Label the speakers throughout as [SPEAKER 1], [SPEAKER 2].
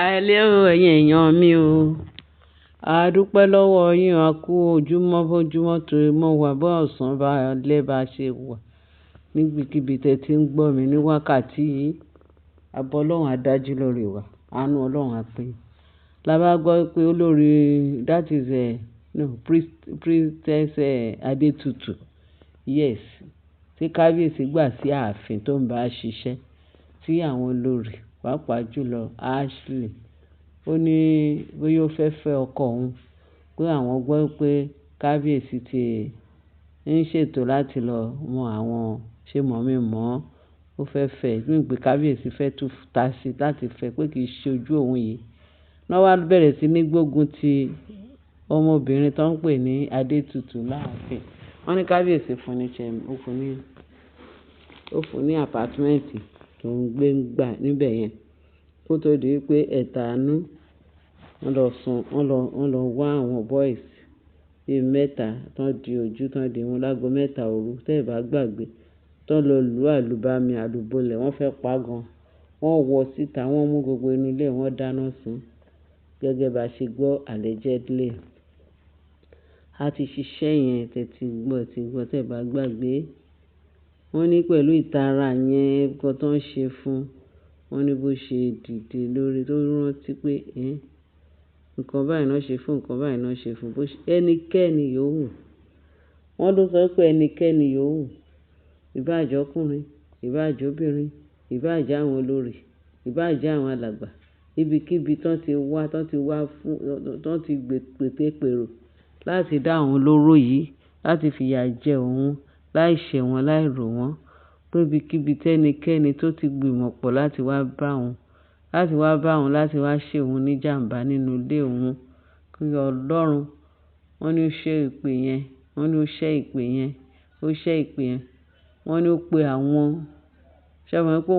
[SPEAKER 1] Alẹ́ o, ẹ̀yin èèyàn mi o. A dúpẹ́ lọ́wọ́ yín, a kú ojúmọ́ bójúmọ́ tó mọ́ wa bó ọ̀sán bá lẹ́ bá ṣe wà níbikíbi tí ẹ ti ń gbọ́ mi ní wákàtí yìí. Àbọ̀ Ọlọ́run á dájú lórí wa, àánú Ọlọ́run á pín. La bá gbọ́ pé olórí that is no priest, Princess Adetutu, yes, tí kábíyèsí gbà sí ààfin tó ń bá ṣiṣẹ́, tí àwọn olórí, pàápàá jùlọ Ashley, ó ní bóyá ó fẹ́ fẹ́ ọkọ òun, pé àwọn gbọ́ pé kábíyèsí ti ń ṣètò láti lọ mọ àwọn ṣe mọ̀-mí mọ̀ ọ́, ó fẹ́ fẹ́, ní pé kábíyèsí fẹ́ tú ta sí láti fẹ́ pé kì í ṣe ojú òun yìí. Wọ́n wá bẹ̀rẹ̀ sí ní gbógun ti ọmọbìnrin tó ń pè ní Adetutu láàfin. Wọ́n ní kábíyèsí fún ní ṣe, ó fún ní apartment tó ń gbé gbà níbẹ̀ yẹn. Kó tó di pé ẹ̀tànú, wọ́n lọ sun, wọ́n lọ wá àwọn boys bí mẹ́ta tó ń di ojú, tó ń di wọn lágo mẹ́ta òru, tẹ́ ẹ bá gbàgbé. Tó lọ lù àlùbami, àlùbọ́lẹ̀, wọ́n fẹ́ pa gan. Wọ́n wọ síta, wọ́n mú gbogbo inú ilé, wọ́n dáná sun. Gẹ́gẹ́ bá ṣe gbọ́ allegedly. A ti ṣiṣẹ́ yẹn, tẹ ti gbọ́, tẹ́ ẹ bá gbàgbé. Wọ́n ní pẹ̀lú ìtara yẹn, nǹkan tó ń ṣe fún, wọ́n ní bó ṣe dìde lórí, tó rántí pé, ẹ́, nǹkan báyìí náà ṣe fún, nǹkan báyìí náà ṣe fún, bó ṣe ẹnikẹ́ni yóò wù. Wọ́n ló sọ pé ẹnikẹ́ni yóò wù. Ìbá jẹ́ ọkùnrin, ìbá jẹ́ obìnrin, ìbá jẹ́ àwọn olórí, ìbá jẹ́ àwọn alàgbà. Ibikíbi tí wọ́n ti wá, tí wọ́n ti wá fún, tí wọ́n ti gbé pètepèrò láti dá òun lóró yìí, láti fìyà jẹ òun, láì ṣẹ̀ wọ́n, láì rò wọ́n. Pé ibikíbi tí ẹnikẹ́ni tó ti gbìmọ̀ pọ̀ láti wá bá òun, láti wá bá òun, láti wá ṣe òun ní ìjàmbá nínú ilé òun. Kí Ọlọ́run, wọ́n ní ó ṣe ìpè yẹn, wọ́n ní ó ṣẹ́ ìpè yẹn, ó ṣẹ́ ìpè yẹn. Wọ́n ní ó pe àwọn, ṣé ẹ mọ̀ pé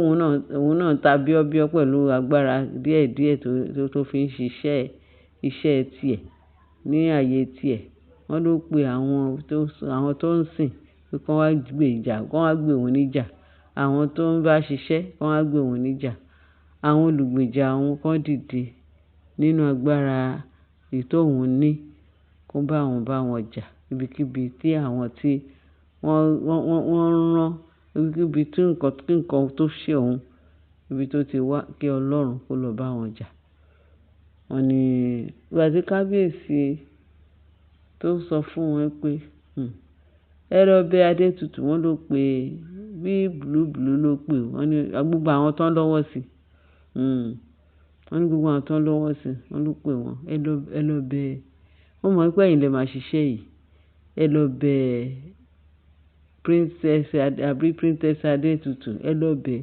[SPEAKER 1] òun náà ń ta bíọ́bíọ́ pẹ̀lú agbára díẹ̀díẹ̀ tó fi ń ṣiṣẹ́ iṣẹ́ tiẹ̀ ní ààyè tiẹ̀. Wọ́n ló pe àwọn tó ń sìn pé kí wọ́n wá gbé ìjà, kí wọ́n wá gbé òun níjà. Àwọn tó ń bá ṣiṣẹ́ kí wọ́n wá gbé òun níjà. Àwọn olùgbèjà òun kan dìde nínú agbára èyí tó òun ní kó bá òun bá wọn jà. Ibikíbi tí àwọn tí wọ́n rán, ibikíbi tí nǹkan, tí nǹkan tó ṣe òun, ibi tó ti wá kí Ọlọ́run kó lọ bá wọn jà. Wọ́n ní ìgbà tí kábíyèsí tó sọ fún wọn pé, ẹ lọ bẹ Adetutu, wọ́n ló pe bí blue blue ló pè. Wọ́n ní gbogbo àwọn tó ń lọ́wọ́ sí, wọ́n ní gbogbo àwọn tó ń lọ́wọ́ sí, wọ́n ló pè wọ́n. Ẹ lọ bẹ, wọ́n mọ̀ pé ẹ̀yin lè máa ṣiṣẹ́ yìí. Ẹ lọ bẹ Princess àbí Princess Adetutu, ẹ lọ bẹ,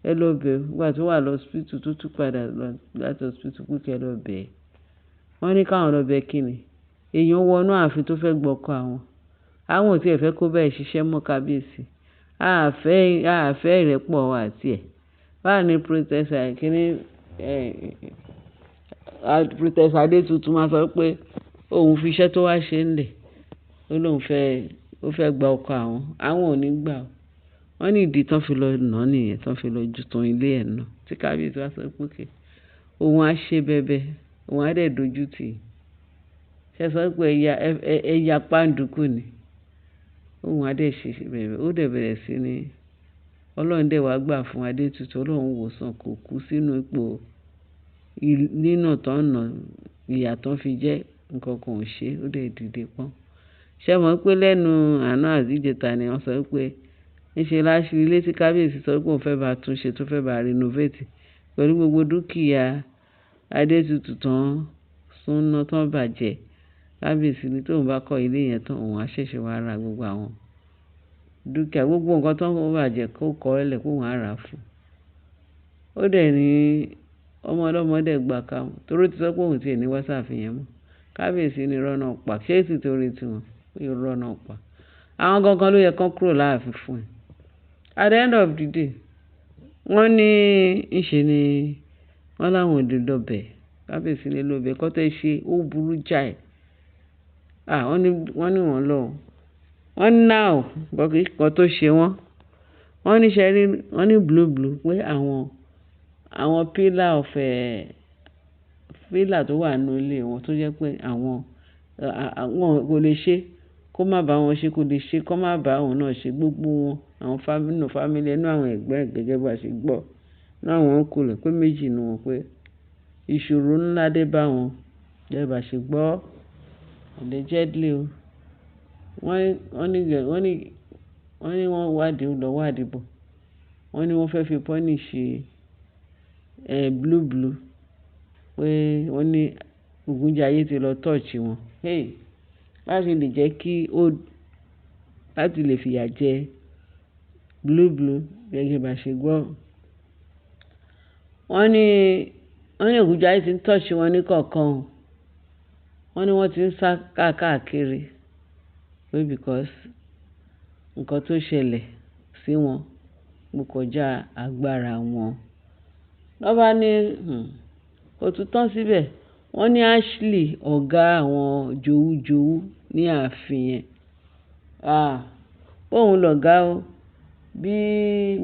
[SPEAKER 1] ẹ lọ bẹ. Nígbà tó wà lọ hospital tó tún padà lọ láti hospital pé kí ẹ lọ bẹ. Wọ́n ní káwọn lọ bẹ kíni. Èèyàn wọ inú ààfin tó fẹ́ gbọ́kọ àwọn. Àwọn ò tí ì fẹ́ kó bá ẹ ṣiṣẹ́ mọ́ kábíyèsí. A fẹ́ ìrẹ́pọ̀ wa àti ẹ̀. Báwo ni Princess kíní, Princess Adetutu máa sọ pé òun fi iṣẹ́ tó wá ṣe ń lẹ̀. Ó lóun fẹ́, ó fẹ́ gba ọkọ àwọn. Àwọn ò ní gbà ó. Wọ́n ní ìdí tí wọ́n fi lọ nà nìyẹn, tí wọ́n fi lọ ju tán ilé ẹ̀ náà. Tí kábíyèsí wá sọ pé okay, òun á ṣe bẹbẹ, òun á dẹ̀ dojú tì í. Ṣé ẹ sọ pé ẹya, ẹya pàǹdùkú ni? Òun á dẹ̀ ṣe bẹbẹ, ó dẹ̀ bẹ̀rẹ̀ sí ní Ọlọ́run dẹ̀ wá gbà fún Adetutu, Ọlọ́run wò sàn kò kú sínú ipò nínà tó ń nà, ìyà tó ń fi jẹ́ nǹkan kan ò ṣe, ó dẹ̀ dìde pọ́n. Ṣé ẹ mọ̀ pé lẹ́nu àná àbí ìjẹta ni wọ́n sọ pé níṣe láṣẹ ilé tí kábíyèsí sọ pé òun fẹ́ bá tún ṣe, tó fẹ́ bá renovate pẹ̀lú gbogbo dúkìá Adetutu tán súnná tán bàjẹ́. Kábíyèsí ní tóun bá kọ́ ilé yẹn tán, òun á ṣẹ̀ṣẹ̀ wá ra gbogbo àwọn dúkìá, gbogbo nǹkan tó ń bàjẹ́ kó kọ́ ẹ lẹ̀ kó òun á rà fún un. Ó dẹ̀ ní ọmọ ọlọ́mọ dẹ̀ gbà ká mú, torí ó ti sọ pé òun tí ẹ̀ ní wá sáàfin yẹn mọ́. Kábíyèsí ní irọ́ náà pa, ṣé sì torí tiwọn? Irọ́ náà pa. Àwọn gangan ló yẹ kó kúrò láàfin fún ẹ. At the end of the day, wọ́n ní ìṣe ni wọ́n láwọn ò lè lọ bẹ̀. Kábíyèsí ní lọ bẹ̀ kó tẹ́ ṣe ó burú jáì. À, wọ́n ní wọ́n lọ. Wọ́n ní now, nǹkan tó ṣe wọ́n. Wọ́n ní ṣẹ́ rí, wọ́n ní blue blue pé àwọn, Àwọn pillar of pillar tó wà nínú ilé wọn tó jẹ́ pé àwọn kò lè ṣe kó má bá wọn ṣe, kò lè ṣe kó má bá òun náà ṣe. Gbogbo wọn, àwọn family, nínú family ẹnu àwọn ẹ̀gbọ́n ẹ̀ gẹ́gẹ́ bí a ṣe gbọ́. Nínú àwọn uncle rẹ̀ pé méjì nínú wọn pé ìṣòro ńlá dé bá wọn gẹ́gẹ́ bí a ṣe gbọ́. Allegedly o. Wọ́n ní, wọ́n ní, wọ́n ní wọ́n wádìí lọ wádìí bọ̀. Wọ́n ní wọ́n fẹ́ fi punish Blue Blue pé wọ́n ní Ògúnjáyé ti lọ touch wọn. Hey! Láti lè jẹ́ kí ó, láti lè fìyà jẹ Blue Blue gẹ́gẹ́ bí a ṣe gbọ́. Wọ́n ní Ògúnjáyé ti ń touch wọn ní kọ̀ọ̀kan o. Wọ́n ní wọ́n ti ń sá káàkiri pé because nǹkan tó ṣẹlẹ̀ sí wọn ó kọjá agbára wọn. Lọ́ bá ní, kò tún tán síbẹ̀. Wọ́n ní Ashley, ọ̀gá àwọn jowújowú ní ààfin yẹn. Ah! Òun lọ̀gá o. Bí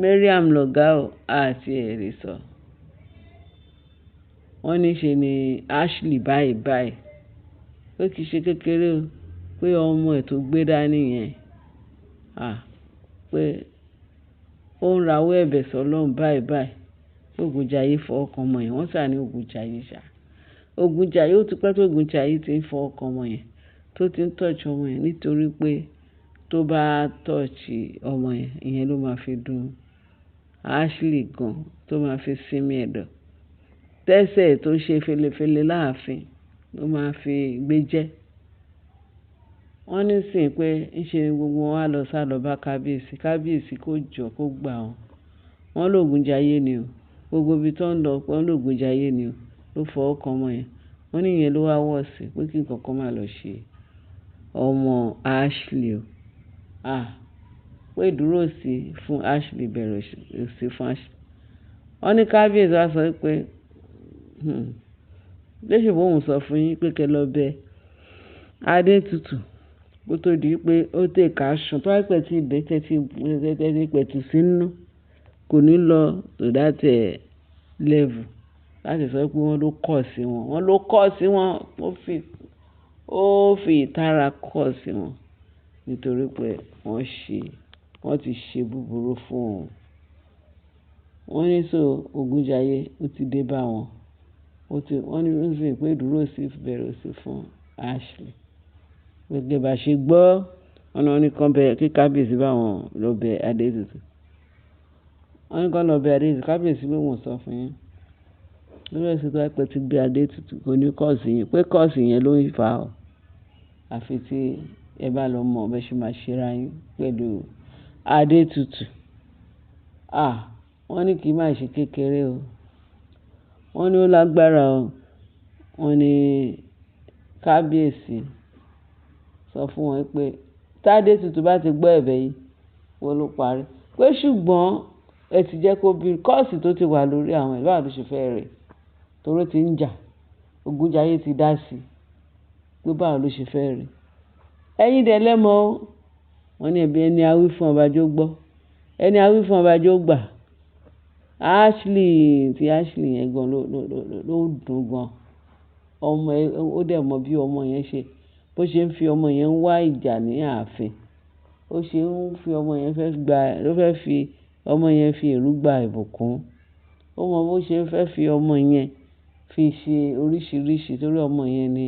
[SPEAKER 1] Mariam lọ̀gá o, a ti ẹ̀ lè sọ. Wọ́n ní ṣe ni Ashley báyìí báyìí. Pé kì í ṣe kékeré o. Pé ọmọ ẹ̀ tó gbé dání yẹn. Ah! Pé ó ń rawọ́ ẹ̀bẹ̀ sọ́lọ́run báyìí báyìí. Pé Ògúnjáyé fọwọ́ kan ọmọ yẹn. Wọ́n sà ní Ògúnjáyé ṣá. Ògúnjáyé, ó ti pẹ́ tó Ògúnjáyé tí ń fọwọ́ kan ọmọ yẹn, tó ti ń touch ọmọ yẹn nítorí pé tó bá touch ọmọ yẹn, ìyẹn ló máa fi dùn Ashley gan, tó máa fi sinmi ẹ̀dọ̀. Tẹ́sẹ̀ tó ṣe felefele láàfin ló máa fi gbé jẹ́. Wọ́n ní sìn pé ńṣe ni gbogbo wọn á lọ sálọ bá kábíyèsí. Kábíyèsí kó jọ kó gbà wọ́n. Wọ́n l'Ògúnjáyé ni o. Gbogbo ibi tó ń lọ wọ́n l'Ògúnjáyé ni o ló fọwọ́ kan ọmọ yẹn. Wọ́n ní ìyẹn ló wá worse pé kí nǹkan kan má lọ ṣe ọmọ Ashley o. Ah! Pé ìdúró sí fún Ashley bẹ̀rẹ̀ sí fún Ashley. Wọ́n ní kábíyèsí wá sọ pé, léṣe bó òun sọ fún yín pé kí ẹ lọ bẹ Adétutù kó tó di pé ó take action. Tó bá pẹ́ tí ibẹ̀ tẹ́tí, tẹ́tí pẹ̀tù sínú, kò ní lọ to that level láti sọ pé wọ́n ló kọ̀ sí wọn. Wọ́n ló kọ̀ sí wọn. Ó fi ìtara kọ̀ sí wọn nítorí pé wọ́n ṣe, wọ́n ti ṣe búburú fún òun. Wọ́n ní so Ògúnjáyé ó ti dé bá wọn. Ó ti, wọ́n ní ó sì pé ìdúró sí bẹ̀rẹ̀ sí fún Ashley. Gẹ́gẹ́ bá ṣe gbọ́, wọ́n ní wọ́n ní kí wọ́n bẹ, kí kábíyèsí bá wọn lọ bẹ Adétutù. Wọ́n ní kí wọ́n lọ bẹ Adétutù. Kábíyèsí ló wọ́n sọ fún yín. Lórí ẹ̀sìn tó bá pẹ́ tí gbé Adétutù kò ní curse yín. Pé curse yẹn ló ń fà ó. Àfi tí ẹ bá lọ mọ̀ bẹ́ ṣe máa ṣe ra yín pẹ̀lú Adétutù. Ah! Wọ́n ní kí í má ṣe kékeré o. Wọ́n ní ó lágbára o. Wọ́n ní kábíyèsí sọ fún wọn pé tí Adétutù bá ti gbọ́ ẹ̀bẹ̀ yìí, wọ́n ló parí. Pé ṣùgbọ́n ẹ ti jẹ́ kó bí curse tó ti wà lórí àwọn ẹ̀ báwo ló ṣe fẹ́ rẹ̀ torí ó ti ń jà. Ògúnjáyé ti dá sí i pé báwo ló ṣe fẹ́ rẹ̀. Ẹ̀yin dẹ̀ lẹ́mọ̀ o. Wọ́n ní ẹbí ẹni a wí fún ọba jó gbọ́. Ẹni a wí fún ọba jó gbà. Ashley tí Ashley yẹn gan ló dùn gan. Ọmọ ẹ, ó dẹ̀ mọ bí ọmọ yẹn ṣe, bó ṣe ń fi ọmọ yẹn wá ìjà ní ààfin. Ó ṣe ń fi ọmọ yẹn fẹ́ gba, ló fẹ́ fi ọmọ yẹn fi èrú gba ìbùkún. Ó mọ bó ṣe fẹ́ fi ọmọ yẹn fi ṣe oríṣìíríṣìí torí ọmọ yẹn ni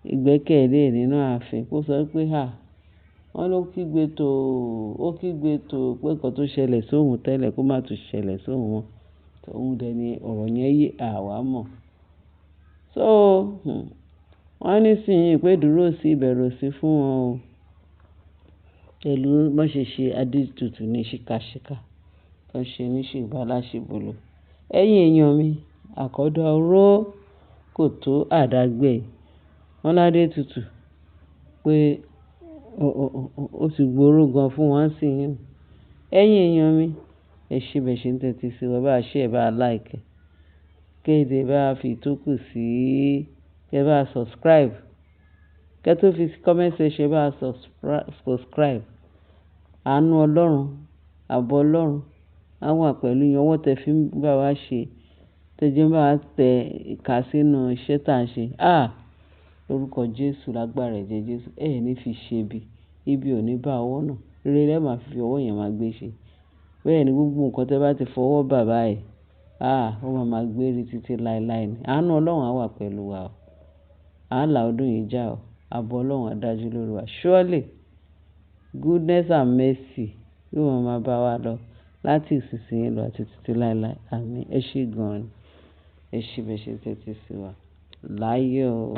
[SPEAKER 1] ìgbẹ́kẹ̀lé ẹ̀ nínú ààfin. Kó sọ pé à, wọ́n ló kígbe tó, ó kígbe tó pé nǹkan tó ṣẹlẹ̀ sóhun tẹ́lẹ̀ kó má tún ṣẹlẹ̀ sóhun mọ́. Òun dẹ̀ ni ọ̀rọ̀ yẹn yé àwa mọ̀. So, wọ́n ní sìnyí pé ìdúró sí ìbẹ̀rù sí fún wọn o. Pẹ̀lú bó ṣe ṣe Adétutù ní ṣìkàṣìkà tó ṣe ní ṣìbáláṣìbòlò. Ẹ̀yin èèyàn mi, àkọ́dá oró kò tó àdágbé. Wọ́n l'Adétutù pé ó ti gbóró gan fún wọn sí yín. Ẹ̀yin èèyàn mi, ẹ ṣé bẹ́ẹ̀ ṣe ń tẹ́tí sí wa, bá share, bá like. Kéde bá fi tókù sí, kí ẹ bá subscribe. Kẹ́ tó fi comment section bá subscribe. Àánú Ọlọ́run, ààbò Ọlọ́run á wà pẹ̀lú yín. Ọwọ́ tẹ fi ń bá wa ṣe. Tẹ jẹ́ ń bá wa tẹ ìka sínú iṣẹ́ tí à ń ṣe. Ah! Lórúkọ Jésù, lágbára ẹ̀jẹ̀ Jésù, ẹ ní fi ṣe ibi. Ibi ò ní bá ọwọ́ náà. Rere lẹ máa fi ọwọ́ yẹn máa gbé ṣe. Bẹ́ẹ̀ ni gbogbo nǹkan tí ẹ bá ti fọwọ́ bà báyìí, ah! Ó máa ma gbére títí láéláé ni. Àánú Ọlọ́run á wà pẹ̀lú wa o. A là ọdún yìí já o. Àbọ̀ Ọlọ́run á dájú lórí wa. Surely, goodness and mercy yóò máa ma bá wa lọ láti ìsinsìnyí lọ àti títí láéláé. Àmín. Ẹ ṣé gan-an ni. Ẹ ṣé bẹ́ẹ̀ ṣe tẹ́tí sí wa. Láyọ̀ o.